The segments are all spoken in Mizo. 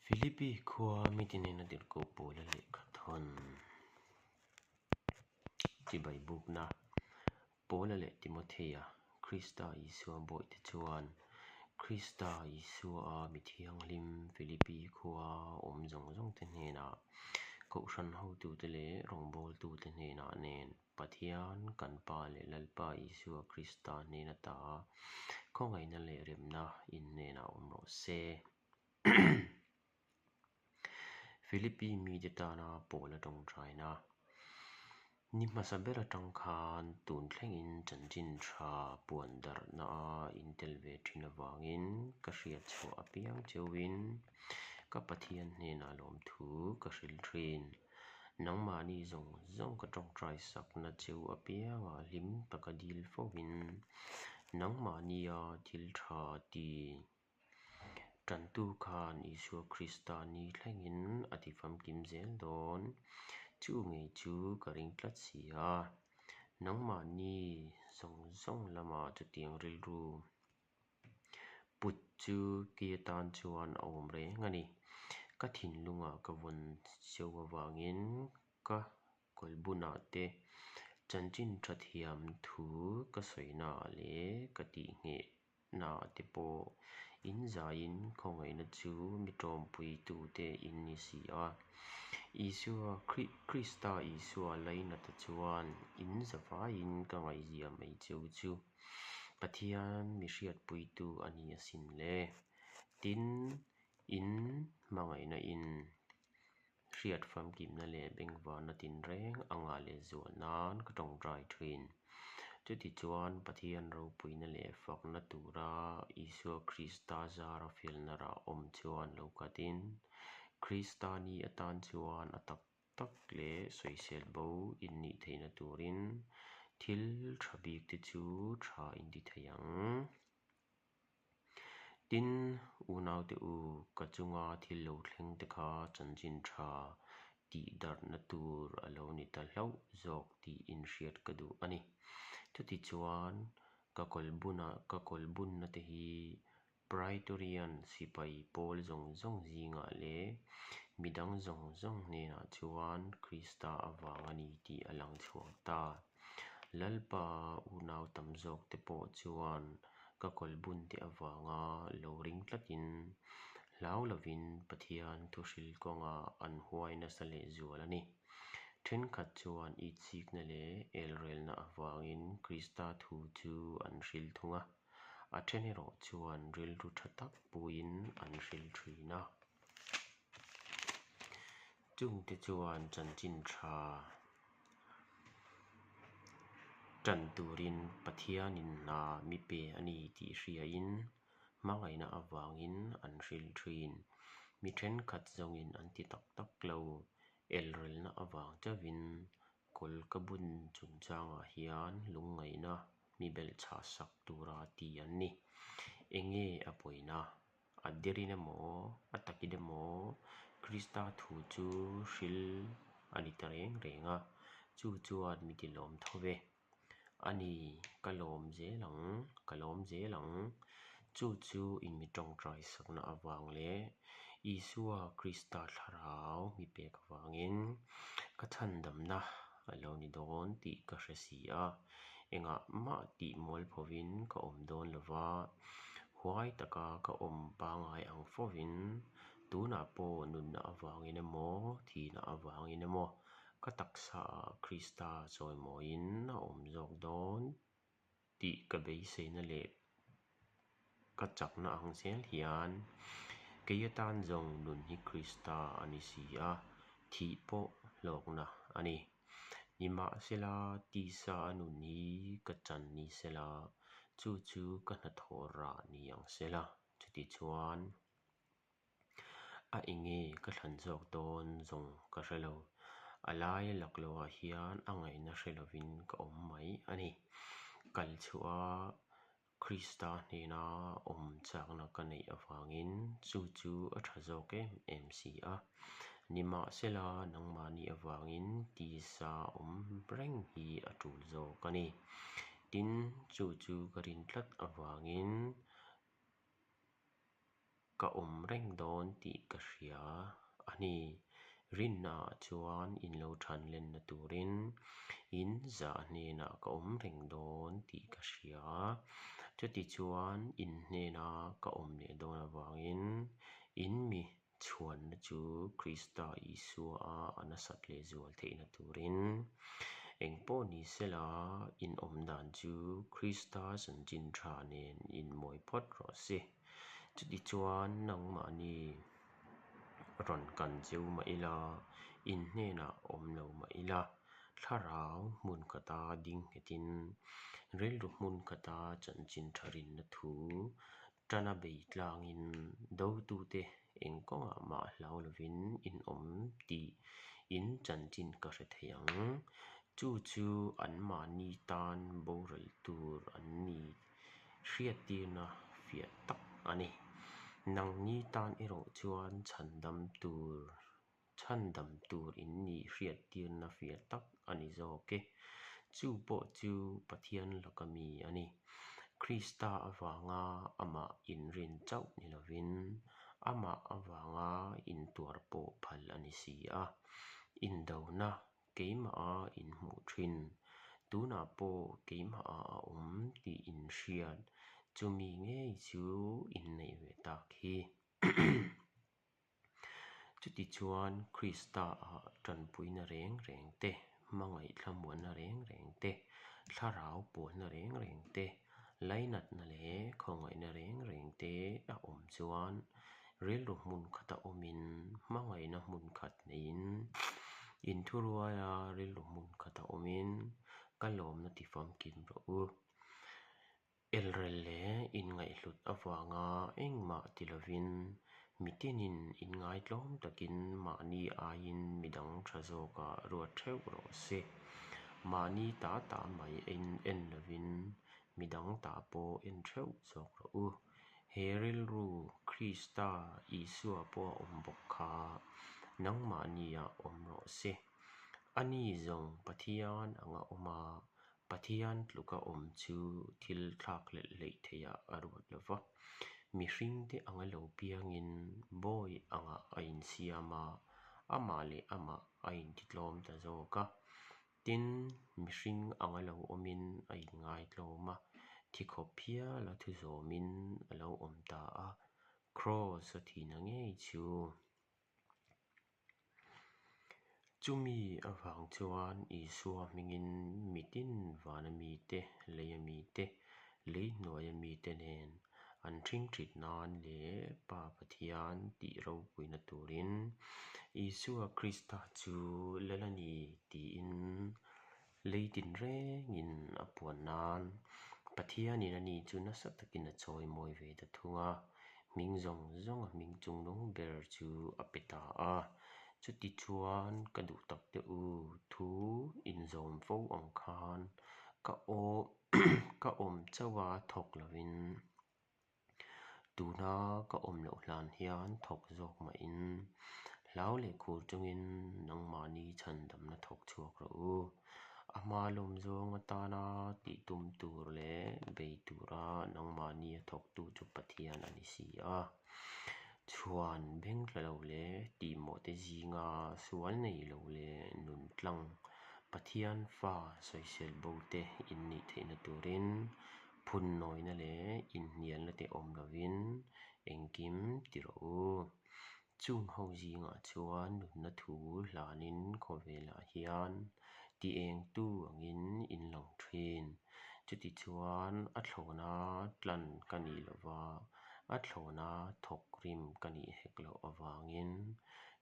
Philippi khua mite nena tirhkoh Paula lehkha thawn chibai bukna Paula leh Timothea, Krista Isua bawihte chuan Krista Isua-a mi thianghlim Philippi khua awm zawng zawngte hnenah, Kohhran hotute leh rawngbawltute hnenah nen Pathian kan Pa leh Lalpa Isua Krista hnen ata khawngaihna leh remna in hnenah awm rawh se. Philippi mite tana Paula tawngtaina ni hmasa ber atang khan tun thlengin chanchin tha puan darhna a intel ve thin avangin ka hriat chhuah apiang cheuhin ka Pathian hnenah lawmthu ka hrilh thin. Nangmahni zawng zawng ka tawngtai sakna cheu apiangah hlim taka dil fovin nangmahnia thil tha ti Tantu khan Isua Krista ni thlengin a ti famkim zel dawn. Chu ngei chu ka ring tlat si a. Nangmahni zawng zawng lamah chutiang rilru put chu ki atan chuan a awm reng a ni. Ka thinlungah ka vawn cheu avangin ka kawlhbunah te chanchin tha thiam thu ka sawinaah leh ka tihngheh Naah te pawh in zaiin khawngaihna chu mi tawmpuitute in ni si a. Isua, Krista Isua lainata chuan in zavaiin ka ngaihzia mai cheu chu Pathian mi hriatpuitu a ni asin le. Tin, in hmangaihna in Hriat famkimna leh bengvarna tinreng a ngah leh zual nan ka tawngtai thin. Chutichuan, Pathian ropuina leh fakna tura Isua Krista zara felna rah awm chuan lo khatin, Krista ni atan chuan a tak tak leh sawisel bo in nih theihna turin thil tha bikte chu tha in ti thei ang. Tin, unaute u, ka chunga thil lo thleng te kha chanchin tha tih darhna tur a lo ni ta hlauh zawk tih inhriat ka duh a ni. Chutichuan, ka kawlbuna ka kawlbunna te hi Praetorian sipai pawl zawng zawng zingah leh midang zawng zawng hnenah chuan Krista avang a ni tih a lang chhuak ta. Lalpa unau tam zawk te pawh chuan ka kawlbun te avanga lo ring tlatin hlau lovin Pathian thuhril kawngah an huai nasa leh zual a ni. Thenkhat chuan itsikna leh elrelna avangin Krista thu chu an hril thung a, a then erawh chuan rilru tha tak puiin an hril thin a. Chungte chuan chanchin tha Tan turin Pathianin hna mi pe a ni tih hriain hmangaihna avangin an hrilh thin. Mi thenkhat zawngin an ti tak tak lo. Elrelna avang chauhin kawl ka bun chungchangah hian lungngaihna mi belhchhah sak tura ti an ni. Enge a pawina? A derin emaw, a takin emaw Krista thu chu hril a ni ta reng reng a, chu chuan mi ti lawm tho ve. A ni, ka lawm zel ang, ka lawm zel ang. Chu chu in mi tawngtai sakna avang leh Isua Krista thlarau mi pek avangin ka chhandamna a lo ni dawn tih ka hre si a, engah mah tih mual phovin ka awm dawn lo va, huai taka ka awm pangngai ang fovin tunah pawh nunna avangin emaw, thihna avangin emaw ka taksaah Krista chawimawiin a awm zawk dawn tih ka beiseina leh ka chakna ang zel hian kei atan zawng nun hi Krista a ni si a, thih pawh hlawkna a ni. Nimahsela, tisa a nun hi ka chan ni sela, chu chu ka hnathawh rah ni ang sela, chutichuan A enge ka thlan zawk dawn zawng ka hre lo. A lai lak lohah hian a ngaihna hre lovin ka awm mai a ni. Kal chhuah a Krista hnena awm chakna ka neih avangin chu chu a tha zawk em em si a. Nimahsela nangmahni avangin tisa awm reng hi a tul zawk a ni. Tin, chu chu ka rin tlat avangin. ka awm reng dawn tih ka hria a ni. Rinnaah chuan in lo than lenna turin in zah hnenah ka awm reng dawn tih ka hria. Chutichuan, in hnena ka awm leh dawn avangin in mi chhuanna chu Krista Isua-a a nasat lehzual theihna turin eng pawh ni sela, in awm dan chu Krista chanchin tha nen inmawi phawt rawh se. Chutichuan, nangmahni rawn kan cheu mah ila, in hnenah awm lo mah ila, thlarau hmun khata ding nghetin, rilru hmun khata chanchin tha rinna thu tana bei tlangin dotute eng kawngah mah hlau lovin in awm tih in chanchin ka hre thei ang. Chu chu anmahni tan boral tur an ni hriattirna fiah tak a ni. Nangni tan erawh chuan chhandam tur chhandam tur in nih hriattirna fiah tak a ni zawk e. Chu pawh chu Pathian laka mi a ni. Krista avanga amah inrin chauh ni lovin amah avanga intuar pawh phal a ni si a. Indona keimaha inhmuh thin, tunah pawh keimaha a awm tih inhriat chumi ngei chu inneih ve tak hi. Chutichuan, Krista-ah tanpuina reng reng te, hmangaih thlamuanna reng reng te, thlarau pawlna reng reng te, lainatna leh khawngaihna reng reng te a awm chuan rilru hmun khata awmin, hmangaihna hmun khat neiin, inthuruaia rilru hmun khata awmin ka lawmna tifamkim rawh u. Elrel leh inngaihhlut avanga engmah ti lovin mitinin inngaitlawm takin mahni aiin midang tha zawkah ruat theuh rawh se. Mahni ta ta mai en lovin midang ta pawh en theuh zawk rawh u. He rilru Krista Isua pawh a awm bawk kha nangmahniah awm rawh se. Ani zawng Pathian anga awm a, Pathian tluka awm chu thil thlakhlelh hleih theihah a ruat lo va, mihringte anga lo piangin bawi angah a insiam a, amah leh amah a intitlawm ta zawk a. Tin, mihring anga lo awmin a inngaitlawm a, thi khawp hiala thu zawmin a lo awm ta a, Kraws a thihna ngei chu. Chumi avang chuan Isua hmingin mitin vana mite, leia mite, lei hnuaia mite nen an ṭhingṭhit nan leh Pa Pathian tih ropuina turin Isua Krista chu lal a ni tiin lei tinrengin a puan nan Pathianin ani chu nasa takin a chawimawi ve ta thung a. Hming zawng zawnga hming chungnung ber chu a pe ta a. Chuti chuan ka duh tak teh u, thu inzawm fo ang khan ka aw ka awm chauh a thawk lovin tuna ka awm loh hlan hian thawk zawk mahin hlau leh khur chungin nangmahni chhandamna thawk chhuak rawh u. A hma lawm zawng atana tih tum tur leh bei tura nangmahni a thawktu chu Pathian a ni si a. Chhuan beng tla lo leh tihmawhte zinga sual nei lo leh nun tlang Pathian fa sawisel bo te in nih theihna turin phunnawina leh inhnialna te awm lovin engkim ti rawh u. Chung ho zingah chuan nunna thu hlanin khawvelah hian ti engtu angin in lang thin. Chutichuan a thlawna tlan ka nih lova, a thlawna thawk rim ka nih hek loh avangin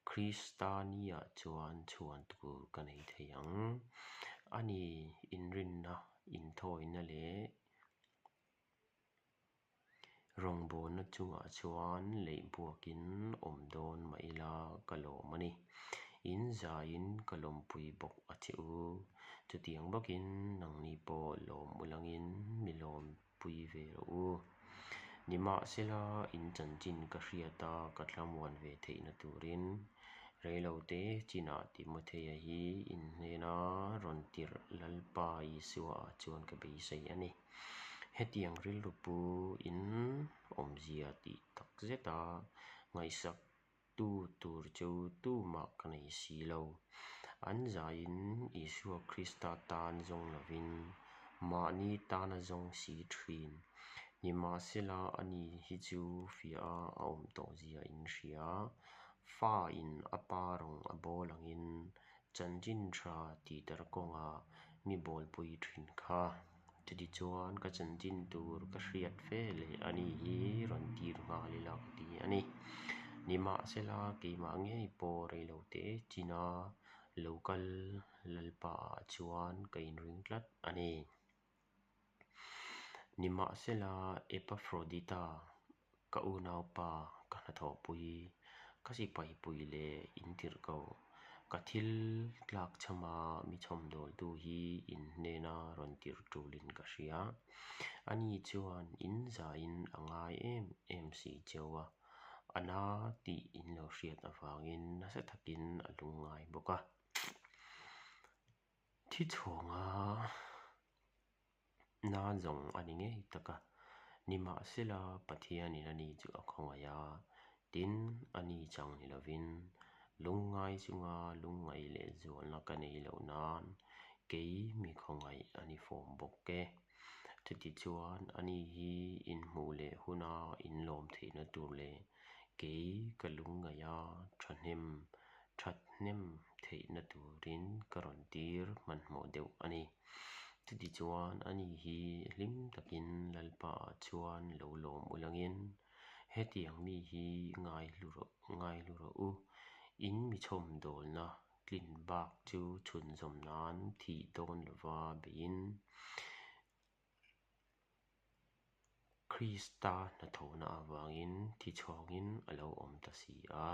Krista niah chuan chhuan tur ka nei thei ang. Ani inrinna, inthawina leh Rawngbawlna chungah chuan leih buakin awm dawn mah ila ka lawm a ni. In zaiin ka lawmpui bawk a che u. Chutiang bawkin nangni pawh lawm ulangin mi lawmpui ve rawh u. Nimahsela in chanchin ka hriat a ka thlamuan ve theihna turin reilote chinah Timothea hi in hnena rawn tirh Lalpa Isua ah chuan ka beisei a ni. Hetiang rilru pu in awmzia tih tak zeta ngaihsak tu tur chu tumah ka nei si lo. An zaiin Isua Krista tan zawng lovin mahni tana zawng si thin. Nimahsela ani hi chu fiah a a awm tawh zia in hria. Fa in a pa rawng a bawl angin Chanchin tha tihter kawngah mi bawlpui thin kha. Chutichuan ka chanchin tur ka hriat fe leh ani hi rawn tir nghal ila ka ti a ni. Nimahsela keimah ngei pawh reilote china lo kal Lalpa ah chuan ka inring tlat a ni. Nimahsela Epafrodita Ka unaupa, ka hnathawhpui, ka sipaipui leh in tirh ko. Ka thil tlak chhama mi chhawmdawltu hi in hnena rawn tirh tulin ka hria. Ani chuan in zaiin a ngai em em si cheu a, a na tih in lo hriat avangin nasa takin a lungngai bawk a. Thi chhawnga. Na zawng a ni ngei tak a, nimahsela Pathianin ani chu a khawngaih a, tin, ani chang ni lovin lungngai chunga lungngaih leh zualna ka nei loh nan kei mi khawngaih a ni fawm bawk e. Chutichuan, ani hi inhmuh leh huna inlawm theihna tur leh kei ka lungngaih a thahnem thathnem theihna turin ka rawn tir hmanhmawh deuh a ni. Chutichuan, ani hi hlim takin Lalpa ah chuan lo lawm ulangin, Hetiang mi hi ngaihlu rawh, ngaihlu rawh u, in mi chhawmdawlna tlin bak chu chhunzawm nan thih dawn lova beiin, Krista hnathawhna avangin thichhawngin a lo awm ta si a.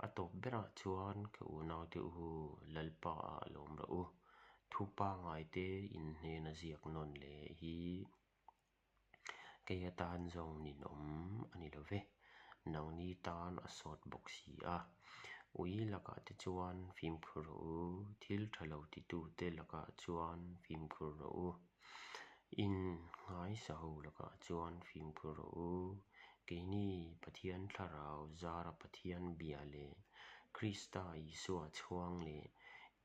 A tawp berah chuan ka unaute u Lalpa ah lawm rawh u. Thu pangaite in hnena ziak nawn leh hi kei atan zawng ninawm a ni lo ve. Nangni tan a sawt bawk si a. Ui lakah te chuan fimkhur rawh u, thil tha lo titute lakah chuan fimkhur rawh u. In nghaisa ho lakah chuan fimkhur rawh u. Keini Pathian Thlarau zara Pathian bia leh Krista Isua chhuang leh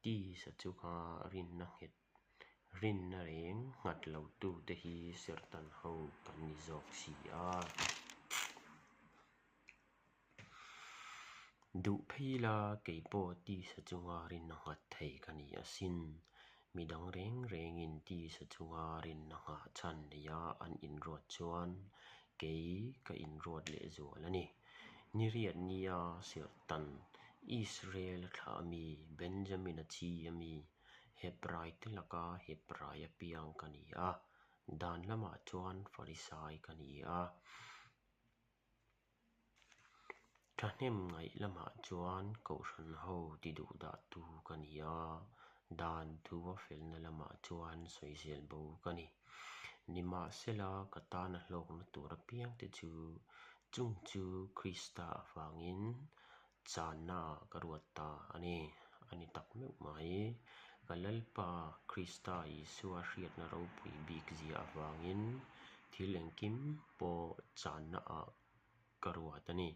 tisa chunga rinna nghet rinna reng nghat lo tute hi serhtan ho kan ni zawk si a. Duh phei la kei pawh tisa chunga rinna nghat thei ka ni asin. Mi dang reng rengin tisa chunga rinna nghah chhan neia an inruat chuan kei ka inruat lehzual a ni. Ni riat nia Serhtan, Israel-a thlah ami, Benjamin-a chi ami, Hebraite laka Hebrai apiang ka ni a, dan lamah chuan Farisai ka ni a. Thahnem ngaih lamah chuan Kohhran ho ti duh dah tu ka ni a, dan thu a felna lamah chuan sawizel bo ka ni. Nimahsela ka tana hlawkna tur apiang te chu chung chu Krista avangin channa ah ka ruat ta a ni, a ni tak meuh mai. Ka Lalpa Krista Isua hriatna ropui bik zia avangin thil engkim pawh channa ah ka ruat a ni.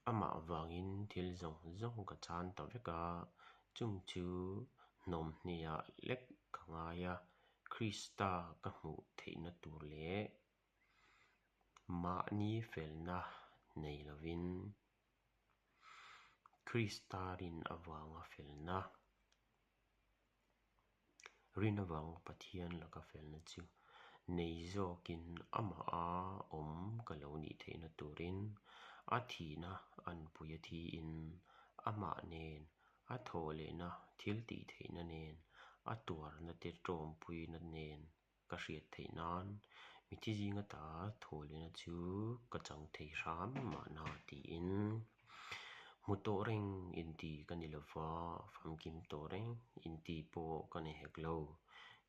Amah vangin thil zawng zawng ka chan ta vek a, chung chu hnawmhniah lek ka ngai a, Krista ka hmuh theihna tur leh Mahni felna nei lovin Krista rin avanga felna, rin avanga Pathian laka felna chu nei zawkin amaha awm ka lo nih theihna turin a thihna anpui a thiin amah nen a thawh lehna thil tih theihna nen a tuarna te tawmpuina nen Ka hriat theih nan mithi zinga ta thawhlehna chu ka chang thei hram mahna tiin hmu tawh reng inti ka ni lova, famkim tawh reng inti pawh ka ni hek lo.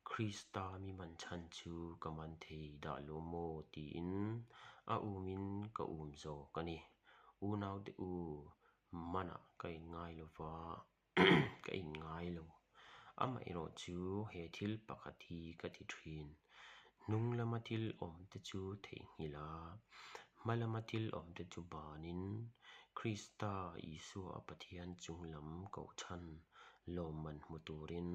Krista mi man chhan chu ka man thei dah lo maw tiin a umin ka um zawk a ni. Unaute u, manah ka inngai lova. ka inngai lo. Amaherawh chu he thil pakhat hi ka ti thin. Hnung lama thil awmte chu theihnghilh a, hma lama thil awmte chu banin, Krista Isua a Pathian chung lam kohchhan lawmman hmu turin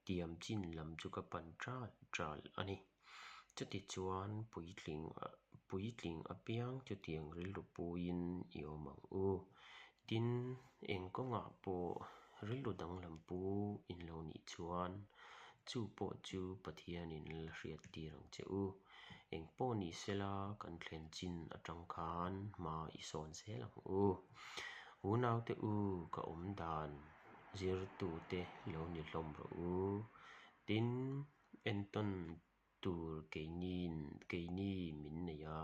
tiam chin lam chu ka pan ṭal ṭal a ni. Chutichuan, puitling puitling apiang chutiang rilru puiin i awm ang u. Tin, eng kawngah pawh rilru danglam pu in lo nih chuan chu pawh chu Pathianin la hriattir ang che u. Eng pawh ni sela kan thlen chin atang khan hma i sawn zel ang u. Unaute u, ka awm dan zirtute lo ni hlawm rawh u. Tin, entawn tur keiniin keini min nei a,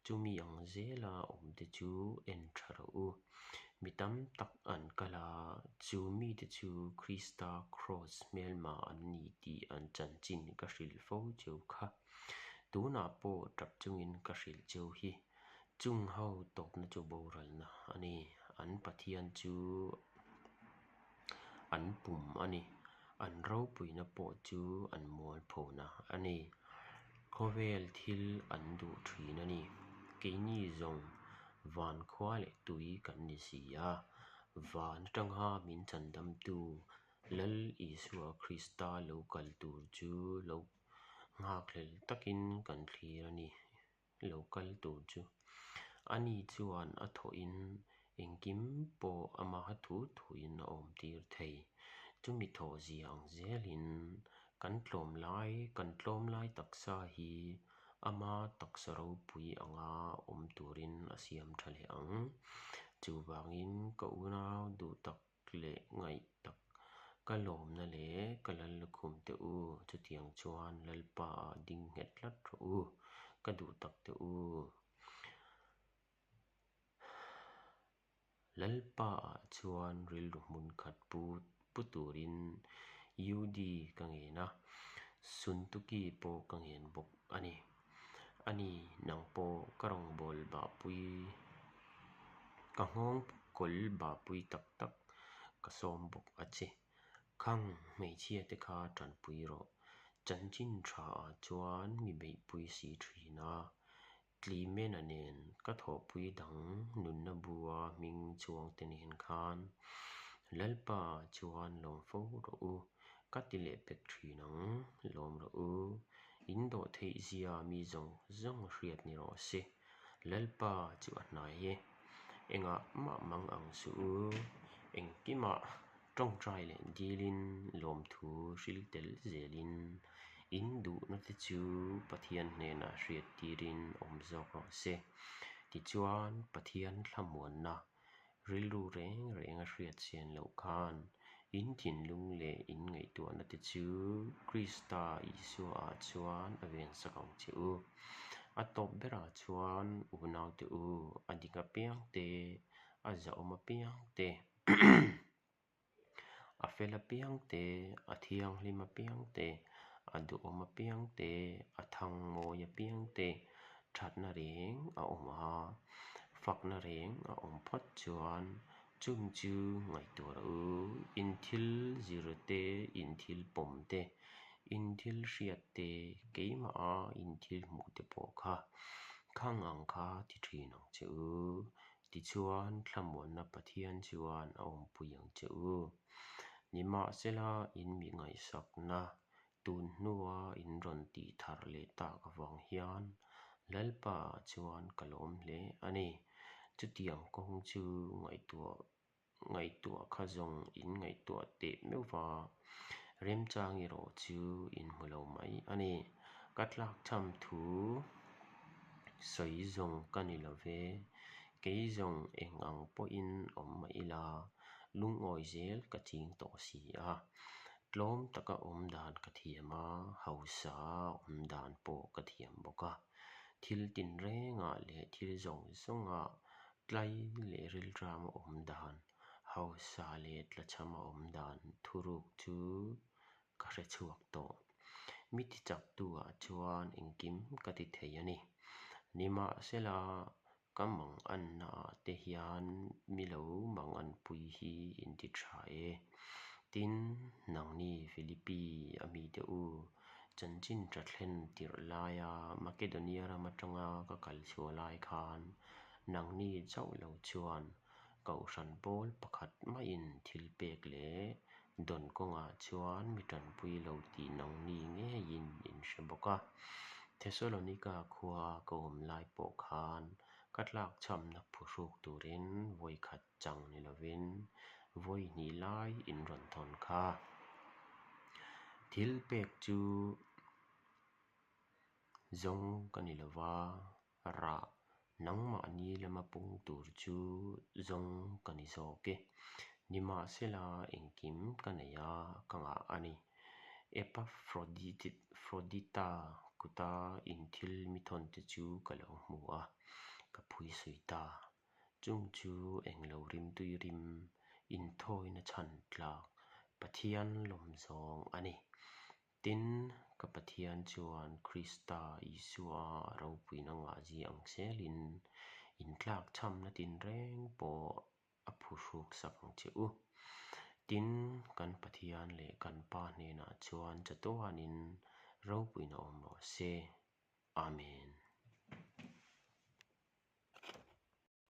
chumi ang zela awmte chu en tha rawh u. Mi tam tak an kal a, chu mite chu Krista kraws hmelma an ni tih an chanchin ka hrilh fo cheu kha. Tunah pawh tap chungin ka hrilh cheu hi. Chung ho tawpna chu boralna a ni. An Pathian chu an pum a ni. An ropuina pawh chu an mualphona a ni. Khawvel thil an duh thin a ni. Keini zawng van khua leh tui kan ni si a, van atanga min chandamtu Lal Isua Krista lo kal tur chu lo nghakhlel takin kan thlir a ni. Lo kal tur chu. Ani chuan a thawhin engkim pawh amaha thu thuin a awmtir thei. Chumi thawh zia ang zelin kan tlawm lai, kan tlawm lai taksa hi ama taksa ropui anga awm turin a siam tha leh ang. Chuvangin ka unau duh tak leh ngaih tak ka lawmna leh ka lal lukhum te u, chutiang chuan Lalpa ah ding nghet tlat rawh u, ka duh tak te u. Lalpa ah chuan rilru hmun khat pu pu turin UD ka ngen a, Suntuki pawh ka ngen bawk a ni. A ni, nang pawh ka rawngbâwl bahpui, ka nghawng kawl bahpui tak tak ka sâwm bawk a che. Khang hmeichhiate kha ṭanpui rawh. Chanchin ṭhaah chuan mi beihpui si ṭhin a, Tlimena nen ka thawhpui dang nunna bua hming chuangte nen khan Lalpa chuan lawm fo rawh u, ka ti leh pek thin ang, lawm rawh u. In dawh theih zia mi zawng zawng hriat ni rawh se, Lalpa chu a hnai e. Engah mah mang ang suh u, engkimah Tawngtai leh dilin lawmthu hril tel zelin in duhna te chu Pathian hnenah hriat tirin awm zawk rawh se. Tichuan, Pathian thlamuanna rilru reng reng a hriat chian loh khan in thinlung leh in ngaihtuahna te chu Krista Isua ah chuan a vensak ang che u. A tawp berah chuan unaute u, a dik apiang te, a zahawm apiang te, A fel apiang te, a thianghlim apiang te, a duhawm apiang te, a thang mawi apiang te thatna reng a awm a, fakna reng a awm phawt chuan chung chu ngaihtuah rawh u. In thil zir te, in thil pawm te, in thil hriat te, keimaha in thil hmuh te pawh kha khang ang kha ti thin ang che u. Tichuan, thlamuanna Pathian chuan a awmpui ang che u. Nimahsela, in mi ngaihsakna tun hnua in rawn tih thar leh tak avang hian Lalpa chuan ka lawm hle a ni. Chutiang kawng chu ngaihtuah ngaihtuah kha zawng in ngaihtuah teh meuh va, remchang erawh chu in hmu lo mai a ni. Ka tlakchham thu sawi zawng ka ni lo ve, kei zawng eng ang pawhin awm mah ila, lungawi zel ka ching tawh si a. Tlawm taka awm dan ka thiam a, hausa awm dan pawh ka thiam bawk a. Thil tinrengah leh thil zawng zawngah Tlai leh rilram a awm dan, hausa leh tlachham a awm dan thuruk chu ka hre chhuak tawh. Mi ti chaktu ah chuan engkim ka ti thei a ni. Nimahsela, ka mang anna ah te hian mi lo mang anpui hi in ti tha e. Tin, nangni Philippi a mite u. Chanchin ṭha thlen tirh laia Makedonia ram aṭanga ka kal chhuah lai khan nangni chauh lo chuan Kohhran pawl pakhat maiin thilpek leh dawn kawngah chuan mi ṭanpui lo tih nangni ngeiin in hre bawk a. Thesalonika khuaa ka awm lai pawh khan ka tlakchhamna phuhruk turin vawikhat chang ni lovin vawi hnih lai in rawn thawn kha. Thilpek chu zawng ka ni lova, rah nangmahni lama pung tur chu zawng ka ni zawk e. Nimahsela engkim ka nei a, ka ngah a ni. Epafrodita kuta inthil mi thawnte chu ka lo hmu a, ka phuisui ta. Chung chu englo rimtui rim inthawina chhan tlak Pathian lawm zawng a ni. Tin, ka Pathian chuan Krista Isua ropuina ngahzia ang selin intlakchhamna tinreng pawh a phuhruk sak ang che u. Tin, kan Pathian leh kan Pa hnenah chuan chatuanin ropuina awm rawh se. Amen.